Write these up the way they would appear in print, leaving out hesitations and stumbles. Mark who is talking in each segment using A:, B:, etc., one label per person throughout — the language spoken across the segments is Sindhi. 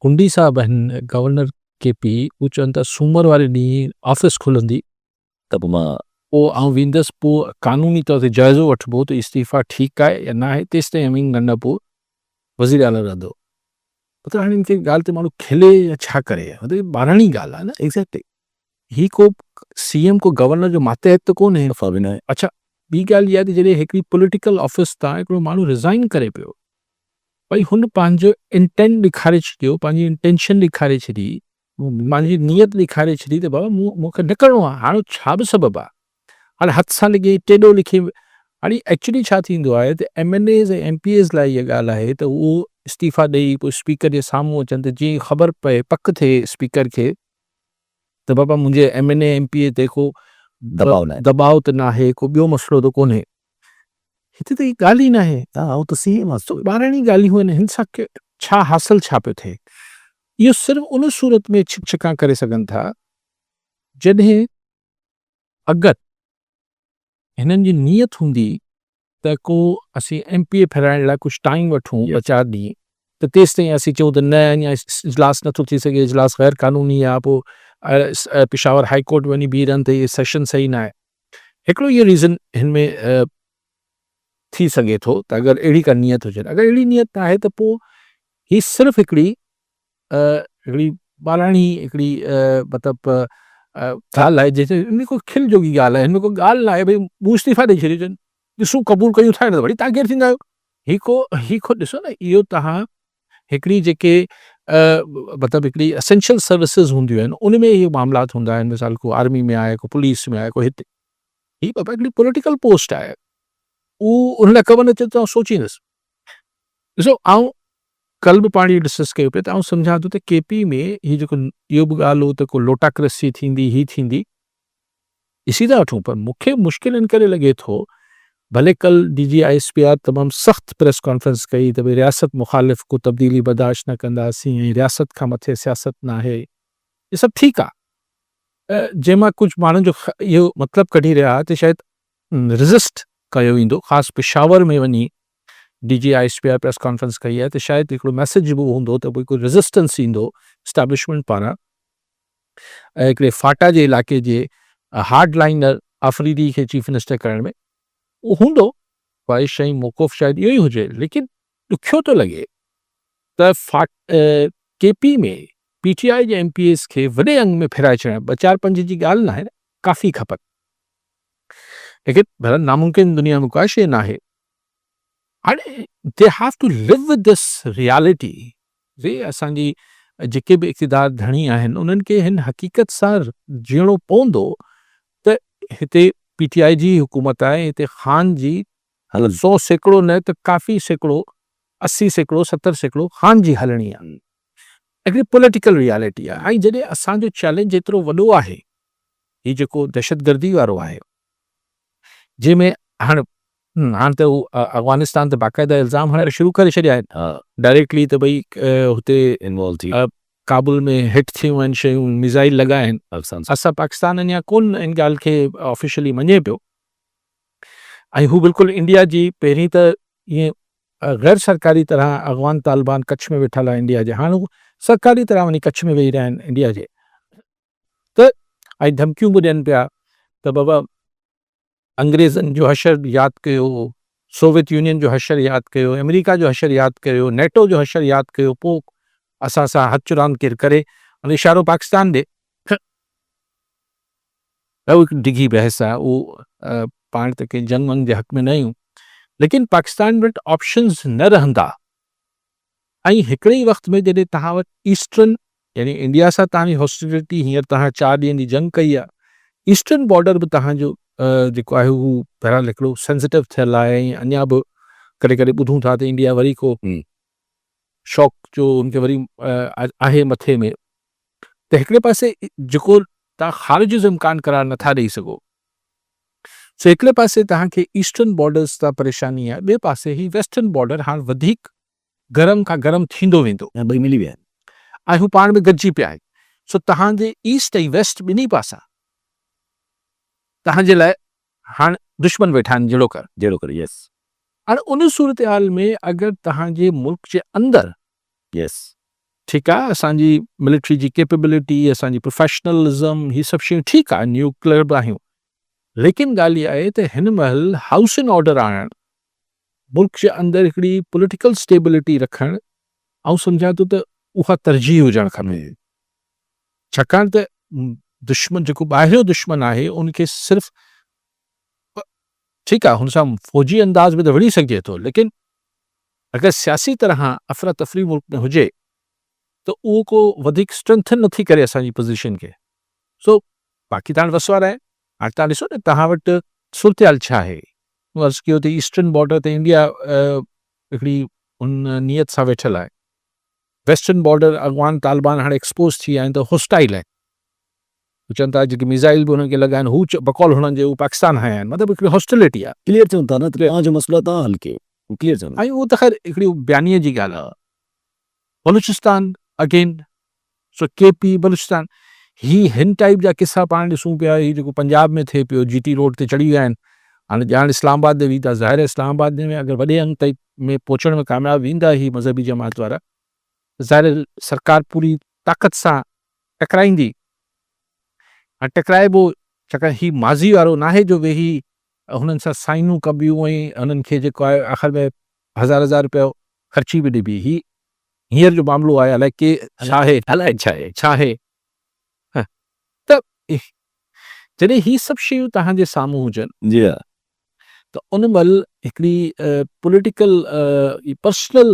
A: ڪنڊي صاحب آهن گورنر ڪي پي هو چون ٿا سومر واري ڏينهن آفيس کلندي
B: ته پوء مان.
A: پوء آئون ويندس پوء قانوني طور تي جائزو وٺبو ته استعيفا ٺيڪ آهي يا ناهي تيستائين امين گنڊاپور وزير اعليٰ رهندو. مطلب هاڻي ان کي ڳالهه تي ماڻهو کلي يا ڇا ڪري مطلب ٻاراڻي ڳالهه آهي نه.
B: ايگزيڪٽلي.
A: هي ڪو سي ايم ڪو گورنر جو ماتحت ته ڪونهي.
B: صفا به ناهي.
A: اڇا ٻي ڳالهه اها ته جڏهن هڪڙي پوليٽيڪل آفيس تان هڪڙو ماڻهو ريزائن ڪري پيو ڀئي هن پنهنجو انٽينٽ ڏيکاري ڇڏيو، پنهنجي انٽينشن ڏيکاري ڇڏي، پنهنجي نيت ڏيکاري ڇڏي ته بابا مون کي نه ڪرڻو آهي، هاڻي ڇا به سبب آهي، هاڻي هٿ سان لکي ٽيڏو لکي، هاڻي ايڪچولي ڇا ٿيندو آهي ته M N As ۽ M P As لاء اها ڳالهه آهي ته هو استعيفا ڏئي پوء اسپيڪر جي سامهون اچن ته جيئن خبر پئي پڪ ٿئي اسپيڪر کي ته بابا منهنجي M N A M P A تي ڪو
B: دٻاء ناهي.
A: دٻاء ته ناهي ڪو ٻيو مسئلو ته ڪونهي. هتي ته هي ڳالهه ئي ناهي.
B: ها هو ته سي ايم آ.
A: سو ٻاراڻي ڳالهيون آهن هن سان ڇا حاصل ڇا پيو ٿئي. اهو صرف ان صورت ۾ ڇڪ ڇڪان ڪري سگهن ٿا جڏهن اگر هنن جي نيت هوندي ته ڪو اسين ايم پي اي ڦيرائڻ لاء ڪجهه ٽائيم وٺون ٻه چار ڏينهن ته تيستائين اسين چئون ته نه اڃا اجلاس نٿو ٿي سگهي اجلاس غير قانوني آهي پوء پشاور هائي ڪورٽ وڃي بيهي رهن ته هي سيشن صحيح ناهي هڪڙو اهو ريزن هن ۾ ٿي سگهي ٿو ته اگر اهڙي ڪا نيت هجي اگر اهڙي نيت ناهي ته پوء هي صرف هڪڙي هڪڙي ٻاراڻي هڪڙي مطلب ڳالهه آهي جنهن ۾ ڪو کل جوڳي ڳالهه آهي هن ۾ ڪو ڳالهه ناهي ڀئي مون استعيفا ڏئي ڇڏي اٿن ڏسون قبول ڪيون ٿا يا نه وري تان ڪير ٿيندا آهيو هي ڪو هي ڪو ڏسو نه اهو تهان هڪڙي جيڪي مطلب هڪڙي اسينشل سروسز هونديون آهن ان ۾ اهي معاملات هوندا آهن مثال ڪو آرمي ۾ آهي ڪو پوليس ۾ آهي ڪو هتي هي بابا هڪڙي پوليٽيڪل پوسٽ آهي اهو ان لاء خبر نه ٿئي ته سوچيندس ڏسو آئون ڪلهه به پاڻ اهو ڊسڪس ڪيو پئي ته آئون سمجهان ٿو ته ڪي پي ۾ هي جيڪو اهو به ڳالهه هو ته ڪو لوٽاڪريسي ٿيندي هي ٿيندي ڏسي ٿا وٺون پر مون کي مشڪل ان ڪري لڳي ٿو ڀلي ڪلهه D G I S P R تمام سخت پريس ڪانفرنس ڪئي ته ڀئي رياست مخالف ڪو تبديلي برداشت نه ڪنداسين ۽ رياست کان مٿي سياست ناهي اهي سڀ ٺيڪ آهي جنهن مان ڪجهه ماڻهن جو اهو مطلب ڪڍي رهيا ها ته شايد ريزسٽ ڪيو ويندو خاص پشاور ۾ وڃي D G I S P R press conference ڪئي آهي ته شايد هڪڙو ميسيج به هوندو ته ڀئي ڪو ريزسٽنس ايندو اسٽيبلشمينٽ پاران ۽ هڪڙي فاٽا جي علائقي جي هارڊ لائنر آفريدي کي چيف منسٽر ڪرڻ ۾ اهو هوندو خواهش ۽ موقف شايد اهو ئي هجي ليڪن ڏکيو ٿو لڳي ته فاٽ ڪي پي ۾ پي ٽي آء جي ايم پي ايز کي وڏي انگ ۾ ڦيرائي ڇڏڻ ٻه چار پنج جي ڳالهه ناهي ڪافي کپن ليڪن بهرحال ناممڪن دنيا ۾ ڪا شيء ناهي. هاڻي they have to live with this reality جي اسان جي جيڪي به اقتدار ڌڻي آهن انهن کي هن حقيقت سان جيئڻو پوندو ته هتي پي ٽي آء جي حڪومت آهي هتي خان جي 100% نه ته ڪافي سيڪڙو 80% 70% خان جي هلڻي آهي هڪڙي پوليٽيڪل ريالٽي آهي ۽ جڏهن اسان جو چئلينج ايترو وڏو آهي هي جيڪو دهشتگردي وارو آهي جنهن ۾ هاڻ هاڻ ته هو افغانستان تي باقاعده الزام هڻڻ شروع ڪري ڇڏيا آهن ڊائريڪٽلي ته ڀئي هتي
B: انوالو ٿي
A: ڪابل ۾ هٽ ٿيون آهن شيون ميزائل لڳا آهن اسان پاڪستان اڃا ڪون ان ڳالهه کي آفيشلي مڃي پيو ۽ هو بلڪل انڊيا جي پهرين ته ائين غير سرڪاري طرح افغان طالبان ڪڇ ۾ ويٺل آهن انڊيا جي هاڻ هو سرڪاري طرح وڃي ڪڇ ۾ ويهي رهيا آهن انڊيا جي ته ۽ ڌمڪيون به ڏين پيا ته بابا انگريزن جو حشر ياد ڪيو، سوويت يونين جو حشر ياد ڪيو، آمريڪا جو حشر ياد ڪيو، نيٽو جو حشر ياد ڪيو پوء اسان سان هٿ چراند ڪير ڪري ۽ اشارو پاڪستان ڏي. اهو هڪ ڊگهي بحث آهي اهو پاڻ ته ڪنهن جنگ ونگ جي حق ۾ نه آهيون ليڪن پاڪستان وٽ آپشنز نه رهندا ۽ هڪڙي ئي وقت ۾ جڏهن توهان وٽ ايسٽرن يعني انڊيا سان توهان جي هوسٽيلٽي هينئر توهان چار ڏينهن جي جنگ ڪئي آهي ايسٽرن بارڊر به توهان جو جيڪو آهي هو بهرحال هڪڙو سينسيٽو ٿيل آهي ۽ اڃا به ڪڏهن ڪڏهن ٻڌون ٿا ته انڊيا وري ڪو شوق جو ان کي وري آهي مٿي ۾ ته هڪڙي پاسي جيڪو توهان خارج جو امڪان قرار نٿا ڏئي سگهو سو هڪڙي پاسي توهان کي ايسٽرن بارڊرز تان پريشاني آهي ٻئي پاسي هي ويسٽرن بارڊر هاڻ وڌيڪ گرم کان گرم ٿيندو ويندو.
B: ۽ ٻئي ملي ويا آهن.
A: ۽ هو پاڻ ۾ گڏجي پيا آهن. سو توهان جي ايسٽ ۽ ويسٽ ٻنهي پاسا توهان جي لاء هاڻ دشمن ويٺا آهن جهڙوڪر.
B: جهڙوڪر يس.
A: هاڻ ان صورتحال ۾ اگر توهان جي ملڪ جي اندر.
B: يس.
A: ٺيڪ آ اسان جي ملٽري جي ڪيپيبلٽي، اسان جي پروفيشنلزم هي سڀ شيون ٺيڪ آ، نيوڪليئر به آهيون، ليڪن ڳالهه اها آهي ته هن مهل هائوس ان آرڊر آڻڻ، ملڪ جي اندر هڪڙي پوليٽيڪل اسٽيبلٽي رکڻ آئون سمجهان ٿو ته اها ترجيح هجڻ کپي. ڇاڪاڻ ته دشمن جيڪو ٻاهريون دشمن آهي ان کي صرف ٺيڪ آ هن سان فوجي انداز ۾ ته وڙهي سگهجي ٿو ليڪن اگر سياسي طرح افراتفري ملڪ ۾ هجي ته اهو ڪو وڌيڪ اسٽرينٿن نٿي ڪري اسان جي پوزيشن کي. سو باقي ته هاڻي وس وارا آهن. هاڻي توهان ڏسو نه توهان وٽ صورتحال ڇا آهي. مون عرض ڪيو ته ايسٽرن بارڊر تي انڊيا هڪڙي ان نيت سان ويٺل آهي. ويسٽرن بارڊر افغان طالبان هاڻي ايڪسپوز ٿي ويا آهن ته هوسٽائل آهن. هو چون ٿا جيڪي ميزائل به انهن کي لڳا آهن هو بقول هنن جي هو پاڪستان هنيا آهن مطلب هڪڙي هوسٽلٽي آهي.
B: ڪليئر چون ٿا نه ته توهان جو مسئلو آهي توهان حل ڪيو هو ڪليئر چون ٿا.
A: ۽ اهو ته خير هڪڙي بيانيي جي ڳالهه آهي. بلوچستان اگين سو ڪي پي بلوچستان هي هن ٽائيپ جا قصا پاڻ ڏسون پيا هي جيڪو پنجاب ۾ ٿئي پيو جي ٽي روڊ تي چڙهي ويا آهن هاڻي ڄاڻ اسلام آباد ڏي ويندا ظاهر آهي اسلام آباد ۾ اگر وڏي انگ تائين ۾ پهچڻ ۾ ڪامياب ويندا هي مذهبي جماعت وارا ته ظاهر آهي سرڪار پوري طاقت سان ٽڪرائيندي ۽ ٽڪرائبو ڇاڪاڻ هي ماضي وارو ناهي جو ويهي هنن سان سائنون ڪبيون ۽ هنن کي جيڪو آهي آخر ۾ هزار هزار رپيو خرچي به ڏبي هي هينئر جو معاملو آهي الائي ڪي ڇا آهي
B: الائي ڇا آهي
A: ڇا آهي ته جڏهن هي سڀ شيون توهان جي سامهون هجن
B: جي ها
A: ته ان مهل هڪڙي پوليٽيڪل پرسنل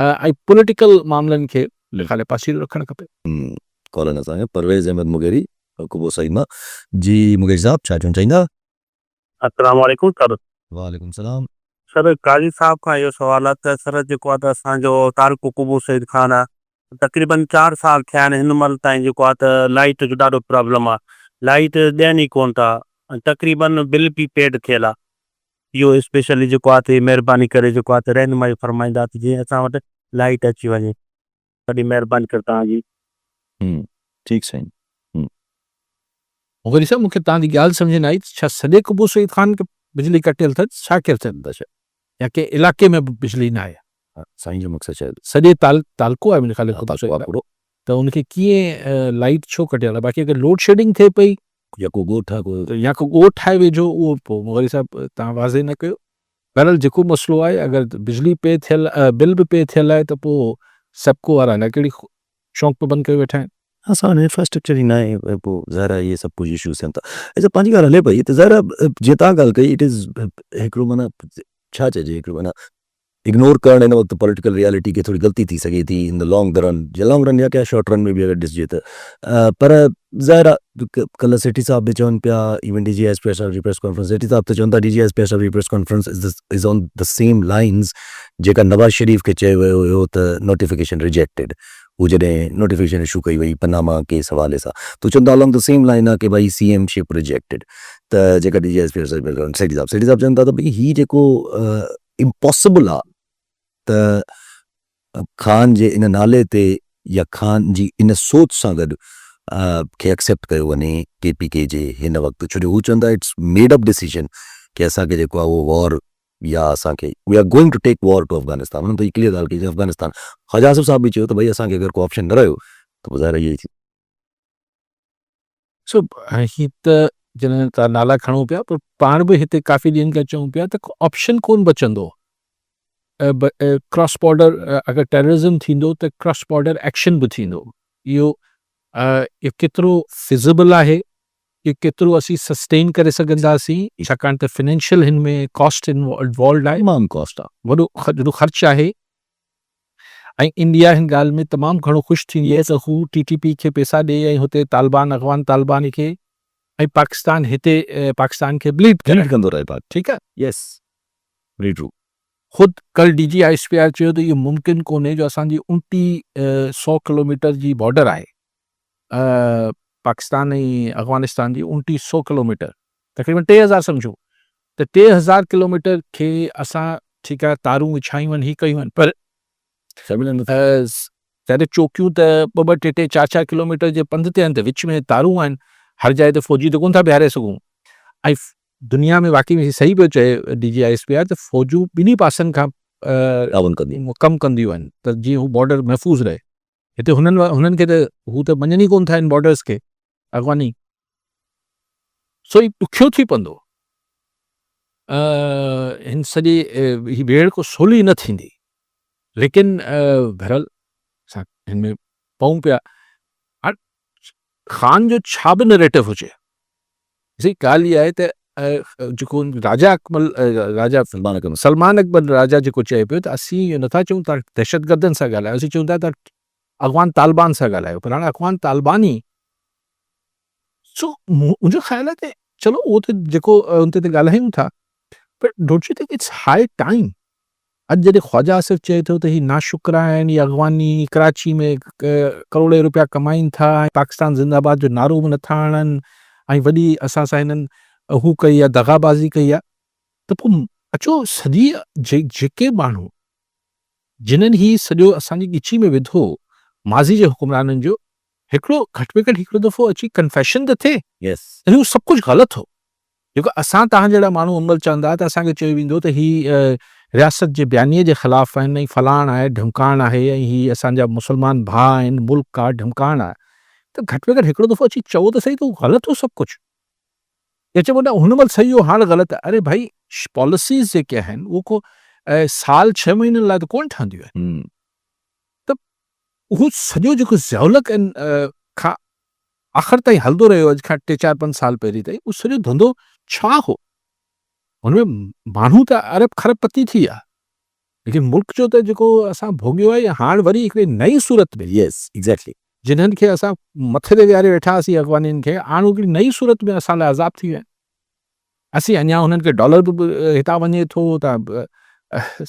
A: ۽ پوليٽيڪل معاملن کي خالي پاسيرو رکڻ کپي.
B: ڪالر اسان کي پرويز احمد مغيري قبو سعيد مان جي مغيري صاحب ڇا چوڻ چاهيندا.
C: السلام عليڪم سر.
B: وعليڪم السلام.
C: سر قاضي صاحب کان اهو سوال آ ته سر جيڪو آ ته اسان جو تعلقو قبو سعيد خان آ تقريبن چار سال ٿيا آهن هن مهل تائين جيڪو آ ته لائيٽ جو ڏاڍو پرابلم آ لائيٽ ڏين ئي ڪون ٿا تقريبن بل به پيڊ ٿيل آ اهو اسپيشلي جيڪو آ ته مهرباني ڪري جيڪو آ ته رهنمائي فرمائيندا ته جيئن اسان وٽ لائيٽ اچي وڃي وڏي مهرباني ڪر توهان جي.
B: هم ٺيڪ سائين هم.
A: مغري صاحب مونکي توهان جي ڳالهه سمجهه نه آئي ته ڇا سڄي قبو سعيد خان کي بجلي ڪٽيل اٿس ڇا ڪيل اٿس يا ڪنهن علائقي ۾ به بجلي ناهي.
B: سائين جو مقصد شايد.
A: سڄي تعلقو آهي منهنجي خيال ۾ قبو سعيد خان ته ان کي ڪيئن لائيٽ ڇو ڪٽيل آهي باقي اگر لوڊ شيڊنگ ٿئي پئي
B: يا ڪو ڳوٺ آهي ڪو.
A: يا ڪو ڳوٺ آهي ويجهو اهو پوء مغري صاحب توهان واضح نه ڪيو. بهرحال جيڪو مسئلو آهي اگر بجلي پي ٿيل بل به پي ٿيل آهي ته پوء سيپڪو وارا الائي ڪهڙي شوق ۾ بند ڪيو ويٺا آهن.
B: اسان وٽ انفراسٽرڪچر ئي ناهي پوء ظاهر آهي اهي سڀ ڪجهه اشوز ٿين ٿا. اڇا پنهنجي ڳالهه هلي پئي ته ظاهر آهي جيئن توهان ڳالهه ڪئي it از هڪڙو معنيٰ ڇا چئجي هڪڙو معنيٰ اگنور ڪرڻ هن وقت پوليٽيڪل ريالٽي کي ٿوري غلطي ٿي سگهي ٿي ان دا لانگ رن يا لانگ رن يا ڪيا شارٽ رن ۾ به اگر ڏسجي ته پر ظاهر آ ڪلهه سيٺي صاحب به چون پيا even D G S P R صاحب جي پريس ڪانفرنس سيٺي صاحب ته چون ٿا D G S P R صاحب جي press conference is on the same lines جيڪا نواز شريف کي چيو ويو هيو ته نوٽيفڪيشن ريجيڪٽيڊ هو جڏهن نوٽيفڪيشن اشو ڪئي وئي پناما ڪيس حوالي سان ته چون ٿا الانگ the same line آ ڪي ڀائي سي ايم شپ ريجيڪٽيڊ ته جيڪا D G S P R صاحب سيٺي صاحب سيٺي صاحب چون ٿا ته ڀئي هي جيڪو امپاسبل آ ته خان جي ان نالي تي يا خان جي ان سوچ سان گڏ کي ايڪسيپٽ ڪيو وڃي ڪي پي ڪي جي هن وقت ڇو جو هو چون ٿا اٽس ميڊ اپ ڊسيزن ڪي اسان کي جيڪو آ اهو وار يا اسان کي we are going to take war to Afghanistan انهن ته هي ڪليئر ڳالهه ڪئي ته افغانستان خواجه آصف صاحب به چيو ته ڀئي اسان کي اگر ڪو آپشن نه رهيو ته پوء ظاهر آهي اهو ئي ٿيندو.
A: سو هي ته جڏهن توهان نالا کڻو پيا پر پاڻ به هتي ڪافي ڏينهن کان چئون پيا ته ڪو آپشن ڪونه بچندو ڪراس بارڊر اگر ٽيررزم ٿيندو ته ڪراس بارڊر ايڪشن به ٿيندو اهو اهو ڪيترو فزيبل آهي اهو ڪيترو اسين سسٽين ڪري سگهنداسين ڇاڪاڻ ته فنانشل هن ۾ ڪاسٽ انوالوڊ آهي
B: تمام ڪاسٽ آهي
A: وڏو وڏو خرچ آهي ۽ انڊيا هن ڳالهه ۾ تمام گهڻو خوش ٿيندي ته هو ٽي ٽي پي کي پيسا ڏئي ۽ هتي طالبان افغان طالبان کي ۽ پاڪستان هتي پاڪستان کي بليڊ
B: بليڊ ڪندو رهي پاڪ
A: ٺيڪ آهي
B: يس ويري ٽرو.
A: خود ڪل D G I S P R چيو ته اهو ممڪن ڪونهي جو اسان جي 29 سو ڪلوميٽر جي بارڊر آهي پاڪستان ۽ افغانستان جي 29 سو ڪلوميٽر تقريبن 3000 سمجهو ته 3000 ڪلوميٽر کي اسان ٺيڪ آهي تارون وڇايون آهن هي ڪيون آهن پر ظاهر چوڪيون ته ٻه ٻه ٽي ٽي چار چار ڪلوميٽر جي پنڌ تي آهن ته وچ ۾ تارون آهن هر جاء تي فوجي ته ڪونه ٿا بيهاري سگهون ۽ دنيا ۾ واقعي ۾ صحيح پيو چئي D G I S P R ته فوجون ٻنهي پاسن کان ڪم ڪنديون آهن ته جيئن هو بارڊر محفوظ رهي. هتي هنن هنن کي ته هو ته مڃن ئي ڪونه ٿا ان بارڊرز کي اغواني سو هي ڏکيو ٿي پوندو هن سڄي هي ويڙهه ڪو سولي نه ٿيندي ليڪن بهرحال اسان هن ۾ پئون پيا هاڻ خان جو ڇا به نريٽو هجي سي ڳالهه اها آهي ته جيڪو راجا اڪمل راجا
B: سلمان اڪبر
A: سلمان اڪبر راجا جيڪو چئي پيو ته اسين اهو نٿا چئون ته دهشتگردن سان ڳالهايو اسين چئون ٿا ته افغان طالبان سان ڳالهايو پر هاڻي افغان طالبان ئي سو منهنجو خيال آهي ته چلو اهو ته جيڪو ان تي ته ڳالهايون ٿا پر don't you think it's high time اڄ جڏهن خواجه آصف چئي ٿو ته هي ناشڪرا آهن، هي اغواني ڪراچي ۾ ڪروڙين روپيا ڪمائين ٿا ۽ پاڪستان زنده آباد جو نعرو به نٿا هڻن ۽ وڏي اسان سان هنن هو ڪئي آهي دغا بازي ڪئي آهي ته پوء اچو سڄي جيڪي ماڻهو جنھن هي سڄو اسان جي ڳچي ۾ وڌو ماضي جي حڪمرانن جو هڪڙو گهٽ ۾ گهٽ هڪڙو دفعو اچي ڪنفيشن ته ٿئي ته اهو سڀ ڪجهه غلط هو. جيڪو اسان توهان جهڙا ماڻهو عمل چوندا ته اسان کي چيو ويندو ته هي رياست جي بيانيي جي خلاف آهن ۽ فلاڻ آهي ڍمڪاڻ آهي ۽ هي اسان جا مسلمان ڀاء آهن ملڪ آهي ڍمڪاڻ آهي ته گهٽ ۾ گهٽ هڪڙو دفعو اچي چئو ته سهي ته هو غلط هو سڀ ڪجهه يا چئبو نه هن مهل صحيح هو هاڻ غلط آهي اري ڀائي پاليسيز جيڪي آهن اهو ڪو سال ڇهه مهينن لاء ته ڪونه ٺهنديون آهن ته اهو سڄو جيڪو ضياء الحق کان آخر تائين هلندو رهيو اڄ کان ٽي چار پنج سال پهرين تائين اهو سڄو ڌنڌو ڇا هو؟ هن ۾ ماڻهو ته ارب کرب پتي ٿي ويا ليڪن ملڪ جو ته جيڪو اسان ڀوڳيو آهي هاڻ وري هڪڙي نئين صورت ۾.
B: Yes exactly.
A: جنھن کي اسان مٿي تي ويهاري ويٺا هئاسين اغوانين کي هاڻ هو هڪڙي نئين صورت ۾ اسان لاء عذاب ٿي ويا آهن. اسين اڃا انهن کي ڊالر به هتان وڃي ٿو ته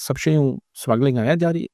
A: سڀ شيون سمگلنگ اڃا جاري آهي.